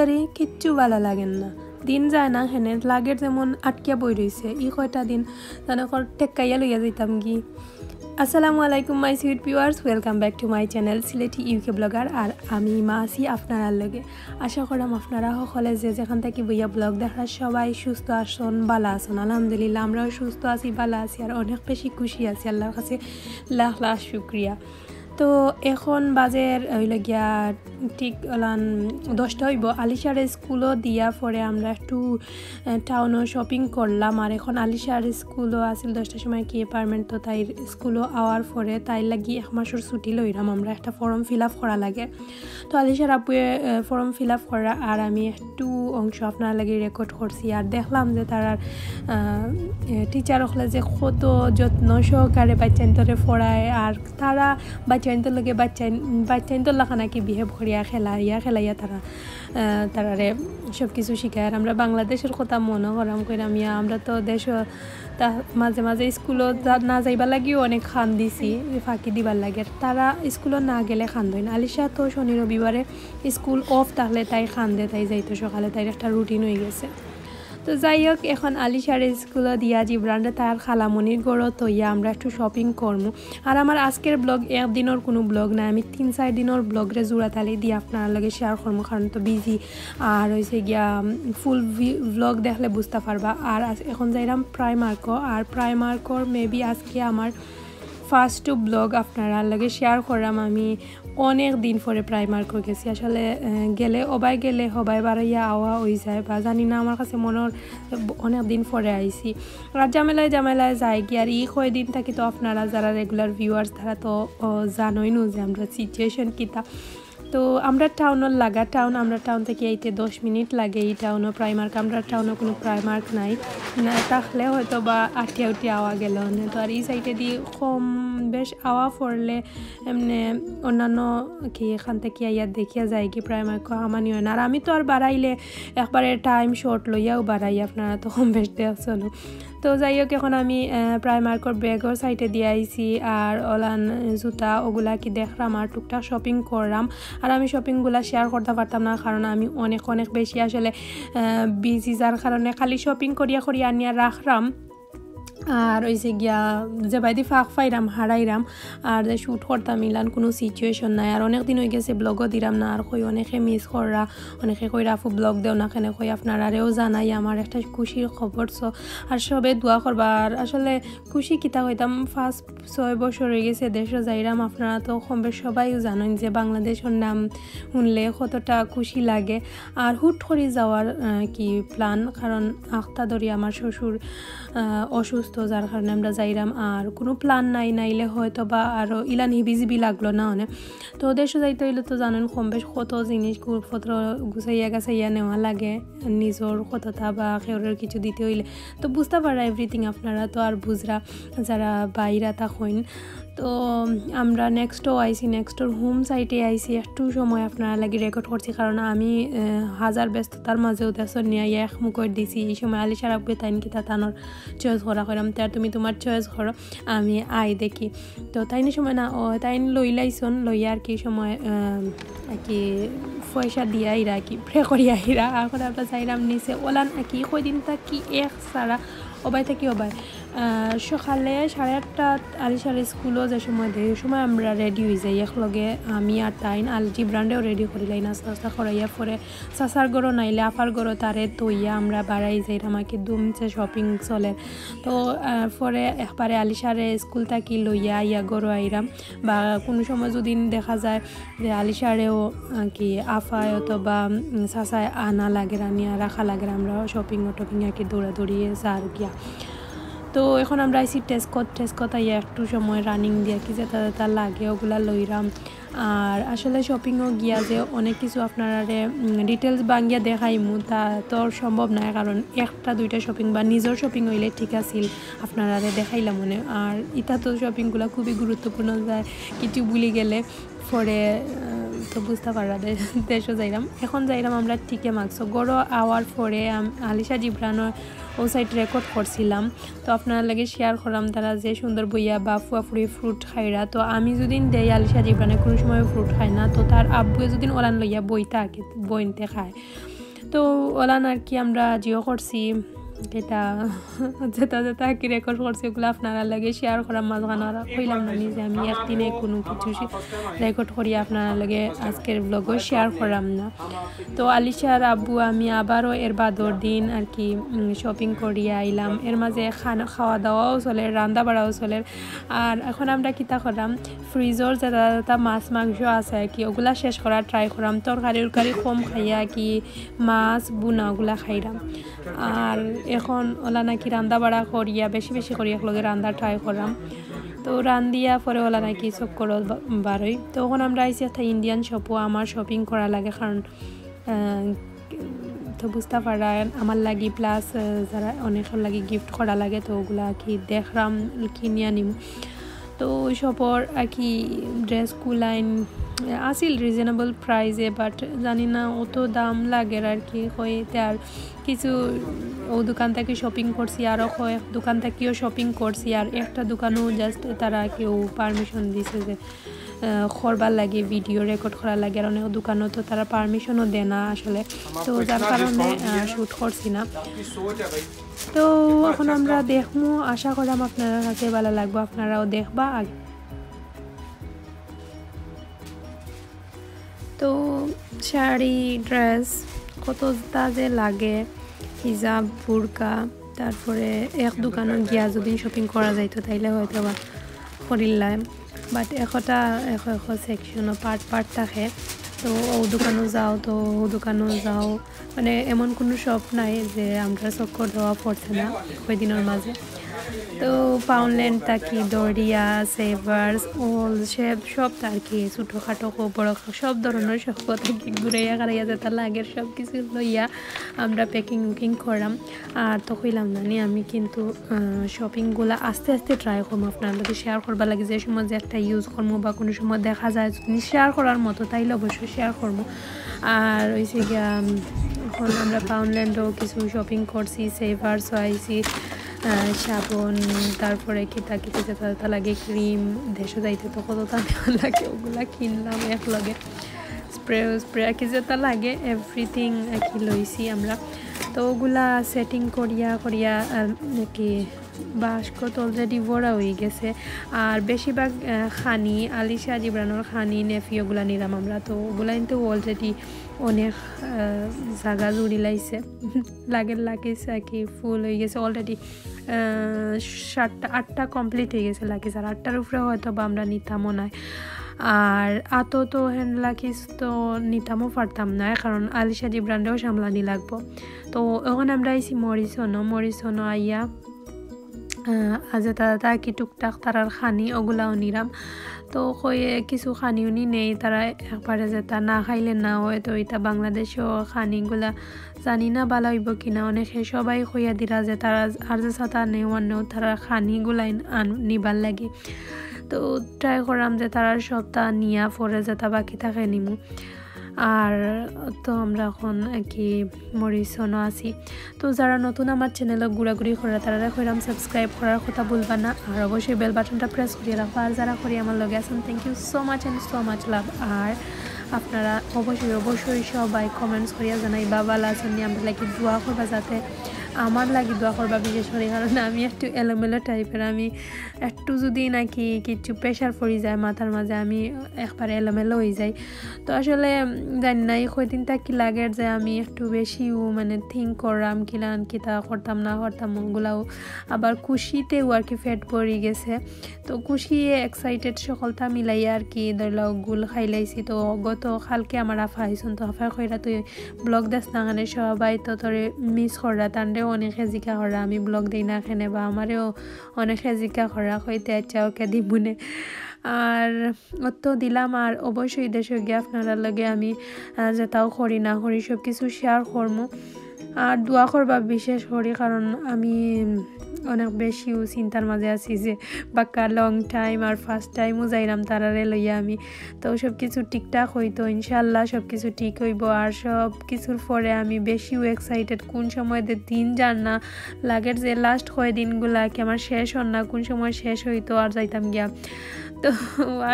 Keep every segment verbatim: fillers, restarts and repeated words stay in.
আরে কিচ্ছু ভালা লাগের না, দিন যায় না, হেনে লাগের যেমন আটকিয়া বই রইছে। ই কয়টা দিন যেন কর টেক্কাইয়া লইয়া যাইতাম গি। আসসালামু আলাইকুম my sweet viewers, welcome back to my channel Sylheti UK blogger. আর আমি ইমা আছি আপনারার লগে। আশা করাম আপনারা সকলে যে যেখান থাকি বইয়া ব্লগ দেখরা সবাই সুস্থ আছইন, ভালা আছইন। আলহামদুলিল্লাহ, আমরাও সুস্থ আছি, ভালা আছি, আর অনেক বেশি খুশি আছি, আল্লাহর কাছে লাখ লাখ শুক্রিয়া। তো এখন বাজের অইলো গিয়া ঠিক অলান দশটা অইবো। আলিশারে স্কুলো দিয়া পরে আমরা একটু, আহ, টাউনো শপিং করলাম। আর এখন আলিশার স্কুলো আছিল দশটার সময় কি অ্যাপয়েন্টমেন্ট, তো তাইর স্কুলো আওয়ার পরে তাইর লাগি এক মাসর ছুটি লইরাম আমরা, একটা ফর্ম ফিল আপ করা লাগে। তো আলিশার আব্বুয়ে, আহ, ফর্ম ফিল আপ করা আর আমি একটু অংশ আপনারার লাগি রেকর্ড করছি। আর দেখলাম যে তারার, আহ, এ, টিচার অকলে যে কত যত্ন সহকারে বাচ্চাইন্তরে পড়ায়, আর তারা বাচ্চাইন্তর লগে বাচ্চাইন-, বাচ্চাইন্তর লাখান আর কি বিহেভ করিয়া খেলাইয়া খেলাইয়া তারা, আহ, তারারে সব কিছু শিখায়। আর আমরা বাংলাদেশর কথা মনো করাম কইরাম ইয়া, আমরা তো দেশো তা মাঝে মাঝে স্কুলো যা-, না যাইবার লাগিও অনেক কান্দিছি, ফাঁকি দিবার লাগে। তারা স্কুলো না গেলে কান্দইন। আলিশা তো শনি রবিবারে স্কুল অফ থাকলে তাই কান্দে, তাই যাইতো সকালে, তাইর একটা রুটিন অইগেছে। তো যাই হোক, এখন আলিশারে স্কুলো দিয়া জিবরানরে তার খালামণির ঘরো থইয়া আমরা একটু শপিং করমু। আর আমার আজকের ব্লগ একদিনর কুনু ব্লগ নায়, আমি তিন চাইর দিনর ব্লগরে জুড়াতালি দিয়া আপনারার লগে শেয়ার করমু, কারণ তো বিজি। আর অইছে গিয়া ফুল ব্লগ দেখলে বুঝতা পারবা। আর আজ-, এখন যাইরাম প্রাইমার্কো, আর প্রাইমার্কোর মেবি আজকে আমার ফার্স্ট ব্লগ আপনারার লগে শেয়ার কররাম। আমি অনেক দিন পরে প্রাইমার্কো গেছি। আসলে, আহ, গেলে অবায় গেলে হবায় বারাইয়া আওয়া অইযায়, বা জানি না, আমার কাছে মনো অর অনেক দিন পরে আইছি। আর ঝামেলায় ঝামেলায় যায়গি। আর ই কয়দিন থাকি তো আপনারা যারা রেগুলার ভিউয়ার্স তারা তো, ও, জানইনউ যে আমরার সিচুয়েশন কিতা। তো আমরার টাউনর লাগা টাউন, আমরার টাউন থাকি আইতে দশ মিনিট লাগে। ই টাউনো প্রাইমার্ক, আমরার টাউনো কুনু প্রাইমার্ক নাই, না থাকলে হয়তো বা আটিয়া উটিয়া আওয়া গেলো অনে। তো আর ই সাইডেদি কম বেশ আওয়া পড়লে এমনে অন্যান্য কি এখান থাকি আইয়া দেখিয়া যায়গি প্রাইমার্কো হামানি অয় না। আর আমি তো আর বারাইলে একবারে টাইম শর্ট লইয়াউ বারাই, আপনারা তো কম বেশ দেখছইনউ। তো যাই হোক, এখন আমি, আহ, প্রাইমার্কর ব্যাগর সাইডেদি আইছি, আর অলান জুতা অগুলা কি দেখরাম আর টুকটাক শপিং কররাম। আর আমি শপিংগুলা শেয়ার করতা পারতাম না, কারণ আমি অনেক অনেক বেশি আসলে, আহ, বিজি, যার কারণে খালি শপিং করিয়া করিয়া আনিয়া রাখরাম। আর অইছে গিয়া যেবায়দি ফাঁক পাইরাম হারাইরাম, আর যে শ্যুট করতাম ইলান কুনু সিচুয়েশন নাই। আর অনেক দিন অইগেছে ব্লগও দিরাম না, আর কই অনেকে মিস কররা, অনেকে কইরা আপু ব্লগ দেও না কেনে, কই আপনারারেও জানাই আমার একটা খুশির খবর। So আর সবে দোয়া করবা। আর আসলে খুশি কিতা কইতাম, পাঁচ ছয় বছর অইগেছে দেশো যাইরাম, আপনারা তো কম বেশ সবাইউ জানইন যে বাংলাদেশর নাম হুনলে কতটা খুশি লাগে। আর হুট করি যাওয়ার, আহ, কি প্ল্যান, কারণ আখতা ধরি আমার শ্বশুর, আহ, অসুস্থ, যার কারণে আমরা যাইরাম। আর কুনু প্ল্যান নাই, নাইলে হয়তো বা আরো ইলান হিবিজিবি লাগলো না অনে। তো দেশো যাইতে অইলে তো জানইন কম বেশ কত জিনিস গু-, পত্র গুছাইয়া গাছাইয়া নেওয়া লাগে, নিজর কততা বা কেউরর কিছু দিতে অইলে। তো বুঝতা পাররা এভরিথিং, আপনারা তো আর বুঝরা যারা বাইরা থাকইন। তো আমরা নেক্সটও আইছি, নেক্সটর হোম সাইডে আইছি, একটু সময় আপনারার লাগি রেকর্ড করছি, কারণ আমি, আহ, হাজার ব্যস্ততার মাঝেও দেশর নিয়ে আইয়া এক মুখর দিছি। ই সময় আলিশার আব্বুয়ে তাইন কিতা তানর চয়েস করা কইরাম, তে আর তুমি তুমার চয়েস করো, আমি আই দেখি। তো তাইন ই সময় না, ও, তাইন লইলাইছইন, লইয়া আর কি সময়, আহ, আর কি পয়সা দিয়া আইরা, আর কি পে করিয়া আইরা। আর করে আমরা যাইরাম নিচে, অলান আর কি কয়দিন থাকি এক সারা অবায় থাকি অবায়। আহ, সকালে সাড়ে আটটা আলিশার স্কুলও যে সময় দেয়, ওই সময় আমরা রেডি অইযাই একলগে, আমি আর তাইন। আর জিবরানরেও রেডি করিলাই, নাস্তা টাস্তা করাইয়া পরে চাচার ঘরো নাইলে আফার ঘরো তারে থইয়া আমরা বারাই যাইরাম আর কি, দুমছে শপিং চলের। তো, আহ, পরে একবারে আলিশারে স্কুল থাকি লইয়া আইয়া ঘরো আইরাম, বা কুনু সময় যদি দেখা যায় যে আলিশারেও আর কি আফায় অথবা, উম, চাচায় আনা লাগের, আনিয়া রাখা লাগের, আমরা শপিং টপিং আর কি দৌড়াদৌড়ি যার গিয়া। তো এখন আমরা আইছি টেস্কোত, টেস্কোত আইয়া একটু সময় রানিং দিয়া কি যেটা যেটা লাগে ওগুলা লইরাম। আর আসলে শপিংও গিয়া যে অনেক কিছু আপনারারে, উম, ডিটেলস ভাঙ্গিয়া দেখাইমু, তা তো আর সম্ভব নায়, কারণ একটা দুইটা শপিং বা নিজর শপিং অইলে ঠিক আছিল, আপনারারে দেখাইলাম অনে। আর ইতা তো শপিংগুলা খুবই গুরুত্বপূর্ণ, যায় কিছু ভুলি গেলে পরে, আহ, তো বুঝতা পাররা দে-, দেশো যাইরাম। এখন যাইরাম আমরা টিকে মার্কসো। ঘরো আওয়ার পরে আম-, আলিশা জিবরানর ও সাইড রেকর্ড করছিলাম, তো আপনারার লগে শেয়ার করলাম তারা যে সুন্দর বইয়া বা ফুয়াফুড়ি ফ্রুট খাইরা। তো আমি যদি দেই আলিশা জিবরানে কুনু সময় ফ্রুট খায় না, তো তার আব্বুয়ে যদি অলান লইয়া বইতা আগে বইনতে খায়। তো ওলান আর কি আমরা আজিও করছি, যেটা যেটা যেটা আর কি রেকর্ড করছি ওগুলা আপনারার লগে শেয়ার করাম। মাঝখানো আর কইলাম না নি যে আমি একদিনে কুনু কিছু রেকর্ড করি আপনারার লগে আজকের ব্লগও শেয়ার করাম না। তো আলিশার আব্বু আমি আবারও এর বাদর দিন আর কি শপিং করিয়া আইলাম। এর মাঝে খানা খাওয়া দাওয়াও চলের, রান্দা বাড়াও চলের। আর এখন আমরা কিতা করাম, ফ্রিজর যেটা যেটা মাছ মাংস আছে আর কি, ওগুলা শেষ করার ট্রাই করাম। তরকারি উরকারি কম খাইয়া আর কি, মাছ ভুনা ওগুলা খাইরাম। আর এখন ওলা নাকি রান্দা বাড়া করিয়া বেশি বেশি করি একলগে রান্দা ট্রাই করাম। তো রান্দিয়া পরে ওলা নাকি চক্করো বারই। তো এখন আমরা আইছি একটা ইন্ডিয়ান শপও, আমার শপিং করা লাগে, কারণ আহ, তো বুঝতা পারা আমার লাগি প্লাস যারা অনেকের লাগি গিফট করা লাগে, তো ওগুলা আর কি দেখরাম, কিনিয়া নিমু। তো ওই শপর আর কি ড্রেস কুলাইন আছিল রিজনেবল প্রাইসে, বাট জানি না অত দাম লাগের আর কি। কইতে আর কিছু ও দোকান থাকি শপিং করছি, আরও কয়েক দোকান থাকিও শপিং করছি, আর একটা দোকানও জাস্ট তারা কেউ পারমিশন দিছে যে আহ, করবার লাগি, ভিডিও রেকর্ড করার লাগি, আর অনেক দোকানও তো তারা পারমিশনও দেয় না আসলে, তো যার কারণে শ্যুট করছি না। তো এখন আমরা দেখমু, আশা করাম আপনারার কাছে ভালা লাগবো, আপনারাও দেখবা। আগে তো শাড়ি, ড্রেস, কতটা যে লাগে, হিজাব, বুরকা, তারপরে এক দোকানো গিয়া যদি শপিং করা যাইতো তাইলে হয়তো বা করিলাম। বাট একটা এক এক সেকশনও পার্ট পার্ট থাকে, তো ও দোকানো যাও, তো ও দোকানো যাও, মানে এমন কুনু শপ নাই যে আমরা চক্কর দেওয়া পড়ছে না কয়দিনর মাঝে। তো পাউন্ডল্যান্ড থাকি দরিয়া, সেভার্স, অল শেপ সব আর কি, ছোটোখাটো হোক বড় হোক, সব ধরনর শপ থাকি ঘুরাইয়া খাড়াইয়া যেটা লাগে সব কিছু লইয়া আমরা প্যাকিং উকিং করাম। আর তো কইলাম না নি, আমি কিন্তু শপিংগুলা আস্তে আস্তে ট্রাই করমু, আপনারার লগে শেয়ার করবার লাগি। যে সময় যে একটা ইউজ করমু বা কুনু সময় দেখা যায় যদি শেয়ার করার মতো, তাইলে অবশ্যই শেয়ার করমু। আর হইছে গিয়া, উম, এখন আমরা পাউন্ডল্যান্ডও কিছু শপিং করছি, সেভার্সও আইছি, আহ, সাবন, তারপরে কিতা কিতা যেটা যেটা লাগে, ক্রিম, দেশো যাইতে তো কতটা নেওয়া লাগে, ওগুলা কিনলাম একলগে। স্প্রে স্প্রে আর কি যেটা লাগে, এভরিথিং আর কি লইছি আমরা। তো ওগুলা সেটিং করিয়া করিয়া, আহ, আর কি বাস্কত অলরেডি ভরা হয়ে গেছে। আর বেশিরভাগ, আহ, খানি, আলিশা জিবরানোর খানি, নেপি ওগুলা নিলাম আমরা। তো ওগুলা কিন্তু অলরেডি অনেক, আহ, জাগা জুড়ি লাইছে। লাগের লাগেজ আর কি ফুল হয়ে গেছে অলরেডি। আহ, সাতটা, আটটা কমপ্লিট হয়ে গেছে লাগেজ, আর আটটার উপরে হয়তো বা আমরা নিতামও নাই। আর অত তো হ্যান্ড লাগেজ তো নিতামও পারতাম না, কারণ আলিশা জিবরানরেও সামলানি লাগবো। তো এখন আমরা আইছি মরিসনও, মরিসনও আইয়া, আহ, আজ তারা তা কি টুকটাক তারার খানি ওগুলাও নিলাম। তো কই কিছু খানিও নি নেই, তারা একবারে যেটা না খাইলে না হয়। তো এটা বাংলাদেশও খানিগুলা জানি না ভালা হইব কি না। অনেকে সবাই কইয়া দিরা যে তারা আর যে সাথে নেওয়ার নেও, তারা খানিগুলা আন-, নিবার লাগি। তো ট্রাই করাম যে তারার সবটা নিয়া পরে যেটা বাকি থাকে নিমু। আর তো আমরা এখন আর কি মরিসনও আছি। তো যারা নতুন আমার চ্যানেলো ঘুরাঘুরি করা, তারারে কইরাম সাবস্ক্রাইব করার কথা ভুলবা না, আর অবশ্যই বেল বাটনটা প্রেস করিয়া রাখবা। আর যারা করি আমার লগে আছেন, thank you so much and so much love। আর আপনারা অবশ্যই অবশ্যই সবাই কমেন্টস করিয়া জানাইবা ভালা আছেন নি, আমার লাগি দোয়া করবা, যাতে আমার লাগি দোয়া করবা বিশেষ করে, কারণ আমি একটু এলোমেলো টাইপের। আমি একটু যদি নাকি কিছু প্রেশার পড়ি যায় মাথার মাঝে, আমি একবারে এলোমেলো হয়ে যাই। তো আসলে, উম, জানি না এই কয়দিন থাকি লাগের যে আমি একটু বেশিও মানে থিঙ্ক করলাম, কিলান কিতা করতাম না করতাম ওগুলাও। আবার খুশিতেও আর কি পেট ভরি গেছে। তো খুশি এক্সাইটেড সকলটা মিলাইয়া আর কি ধরলাও গুল খাইলাইছি। তো গত কালকে আমার আফা আইছন, তো আফায় কইরা তুই ব্লগ দেস না কেনে, সবাই তো তোরে মিস কররা, তানরেও অনেকে জিকা কররা আমি ব্লগ দেই না কেনে, বা আমারেও অনেকে জিকা কররা, কইতে আচ্ছা ওকে দিমুনে। আর অত দিলাম, আর অবশ্যই দেশো গিয়া আপনারার লগে আমি, আহ, যেটাও করি না করি সব কিছু শেয়ার করমু। আর দোয়া করবা বিশেষ করি, কারণ আমি অনেক বেশিউ চিন্তার মাঝে আছি যে বাক্কা লং টাইম আর ফার্স্ট টাইমও যাইরাম তারারে লইয়া আমি। তো সব কিছু ঠিকঠাক অইতো ইনশাআল্লাহ, সব কিছু ঠিক অইবো। আর সব কিছুর পরে আমি বেশিউ এক্সাইটেড, কোন সময় যে দিন যার না লাগের, যে লাস্ট কয় দিনগুলা কি আমার শেষ অর না, কোন সময় শেষ অইতো আর যাইতাম গিয়া। তো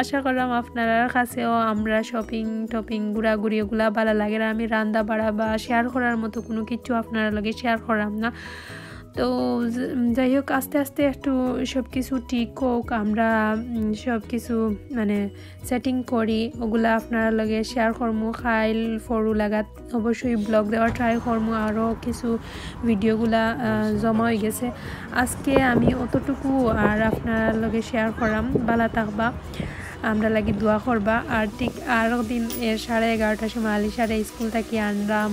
আশা করলাম আপনারার কাছেও আমরা শপিং টপিং ঘুরাঘুরি ওগুলা ভালা লাগের। আর আমি রান্দা বাড়া বা শেয়ার করার মতো কোনো কিছু আপনারার লগে শেয়ার করলাম না। তো য-, যাই হোক, আস্তে আস্তে একটু সব কিছু ঠিক হোক, আমরা উম, সব কিছু মানে সেটিং করি, ওগুলা আপনারার লগে শেয়ার করমু। খাইল ফরু লাগাত অবশ্যই ব্লগ দেওয়ার ট্রাই করমু, আরও কিছু ভিডিওগুলা আহ, জমা অই গেছে। আজকে আমি অতটুকু আর আপনারার লগে শেয়ার করলাম। ভালা থাকবা, আমরার লাগি দোয়া করবা। আর ঠিক আরক দিন এর সাড়ে এগারোটার সময় আলিশারে স্কুল থাকি আনরাম,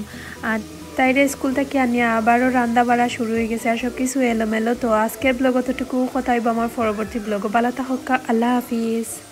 আর তাইরে স্কুল থাকি আনিয়া আবারও রান্দা বাড়া শুরু অই গেছে, আর সব কিছু এলোমেলো। তো আজকের ব্লগ অতটুকু, কথা অইবো আমার পরবর্তী ব্লগো। ভালা থাকউক্কা, আল্লাহ হাফিজ।